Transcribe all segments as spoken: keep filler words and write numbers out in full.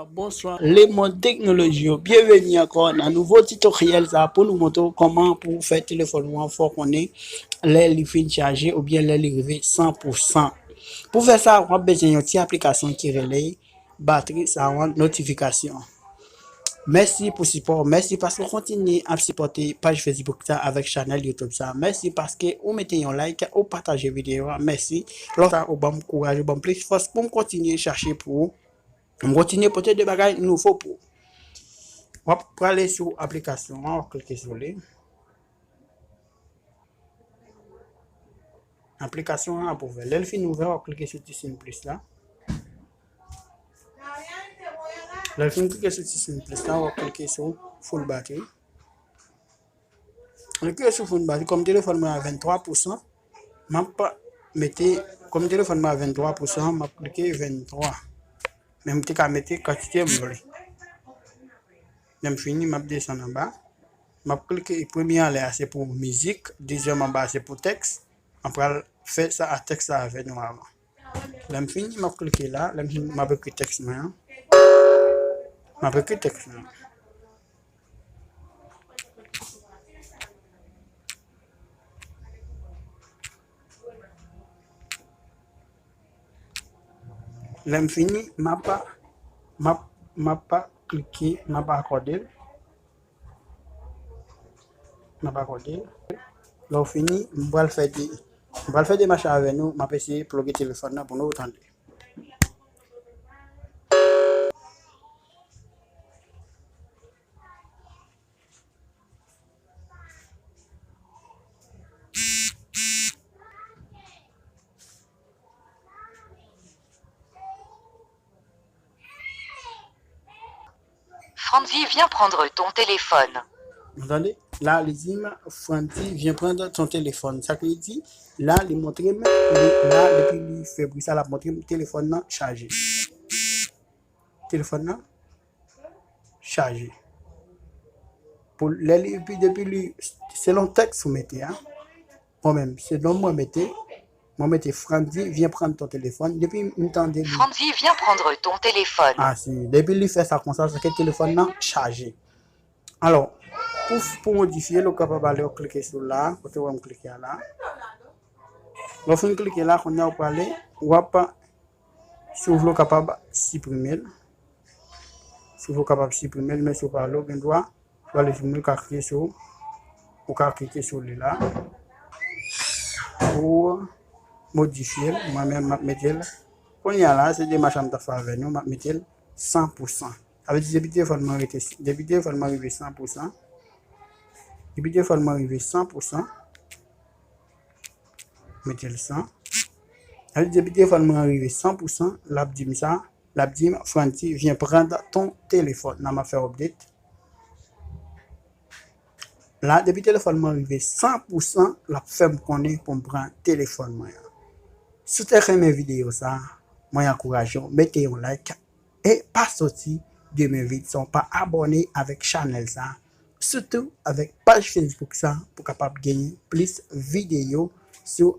Bonswa, lemonn teknoloji yo. Byenveni ankò nan nouvo titoryèl sa pou nou montre w kòman pou w fè telefòn ou an fè w konnen lè li fin chaje oubyen lè li rive san pou san. Pou fè sa, w ap bezwen yon ti aplikasyon ki rele Batri Sound Notification. Mèsi pou sipò w. Mèsi paske w kontinye ap sipòte paj Facebook sa avèk chanèl YouTube sa. Mèsi paske ou mete yon like, ou pataje videyo a. Mèsi. Lòt sa, ou ban m kouraj, ou ban m plis fòs pou m kontinye chache pou ou. M kontinye pote de bagay nouvo pou ou. W ap prale sou aplikasyon an, w ap klike sou li. Aplikasyon an ap ouvè. Lè l fin ouvè, w ap klike sou ti siy plis la. Lè l fin klike sou ti siy plis la, w ap klike sou full battery. Lè m klike sou full battery, kòm telefòn mwen a venntwa pou san, m ap mete, kòm telefòn mwen a venntwa pou san, m ap klike venntwa. Men m te ka mete kantite m vle. Lè m fini, m ap desann anba. M ap klike premye anlè a, se pou mizik, dezyèm anba a, se pou tèks. M pral fè sa a tèks la avè nou avan. Lè m fini, m ap klike la. Lè m fini, m ap ekri tèks mwen an. M ap ekri tèks mwen an. Lè m fini, m ap, m ap, m ap klike, m ap akòde l. M ap akòde l. Lè w fini, m pral fè de, m pral fè demach la avè nou, m ap eseye ploge telefòn nan pou nou tande. Franzi, viens prendre ton téléphone. Ou tande? La, li di m, Franzi, viens prendre ton téléphone. Sa k li di? La, li montre m, li, la, depi li fè bri sa, l ap montre m telefòn nan chaje. Telefòn nan chaje. Pou lè li, epi depi li, selon tèks ou mete a, mwen menm, se non mwen mete, mwen mete Franzi, viens prendre ton téléphone. Depi m tande li. Franzi, viens prendre ton téléphone. Ah, si. Depi li fè sa konsa, se ke telefòn nan chaje. Alò, pou, pou modifye l, ou kapab ale, ou klike sou la, kote w wè m klike a la. Lè w fin klike la, kounye a ou prale, w ap, si w vle, ou kapab siprime l. Si w vle, ou kapab siprime l, men si w pa vle, ou gen dwa, ou ale sou, ou ka klike sou, ou ka klike sou li la. Pou modifye l, mwen menm, m ap mete l. Kounye a la, se demach la m t ap fè avè nou, m ap mete l san pou san. Sa vle di, depi telefòn mwen rete, depi telefòn mwen rive san pou san, depi telefòn mwen rive san pou san, mete l san. Sa vle di, depi telefòn mwen rive san pou san, l ap di m sa, l ap di m, Franzi, viens prendre ton téléphone. La, m ap fè update. La, depi telefòn mwen rive san pou san, l ap fè m konnen pou m pran telefòn mwen an. Si w te renmen videyo sa, mwen ankouraje w, mete yon like, e pa soti demen vit san w pa abòne avèk chanèl sa, sitou avèk paj Facebook sa, pou kapab genyen plis videyo sou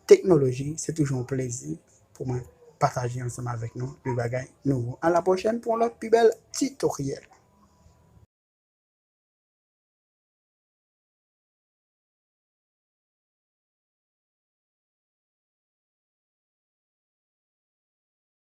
teknoloji. Se toujou yon plezi pou mwen pataje ansanm avèk nou de bagay nouvo. A la pwochèn pou yon lòt pi bèl titoryèl.